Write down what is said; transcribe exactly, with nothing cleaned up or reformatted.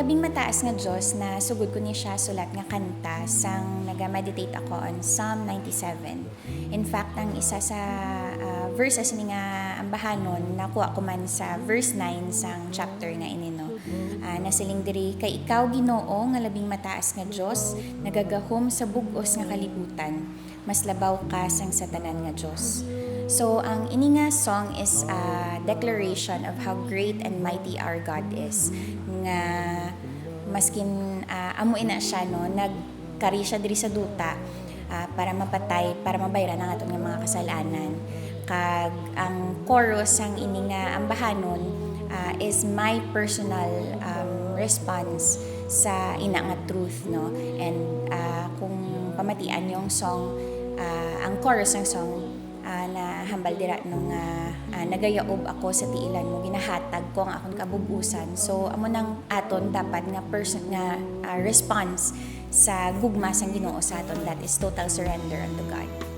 Labing mataas nga Dios, na sugod ko ni siya sulat nga kanta sang naga-meditate ako on Psalm ninety-seven. In fact, ang isa sa, ah, verses ni nga ambahanon nakuha ko man sa verse nine sang chapter nga ini, no? Ah, nasiling diri, "Kay ikaw, Ginoo, nga labing mataas nga Dios, nagagahom sa bug-os nga kalibutan. Mas labaw ka sang sa tanan nga dios." So, ang ini nga song is a declaration of how great and mighty our God is, nga maskin, ah, amo ina siya, no, nagkari siya diri sa duta, ah, para mapatay, para mabayran ang aton nga mga kasalanan. Kag ang chorus sang ini nga ambahanon, ah, is my personal, um, response sa ina nga truth, no? And, ah, kung pamatian yung song, ah, ang chorus ng song, ah, nahambal dira, no, nga, ah, "Nagayaob ako sa tiilan mo, ginahatag ko ang akon kabug-usan." So, amo nang aton dapat nga person, nga, ah, response sa gugma sang Ginoo sa aton, that is total surrender unto God.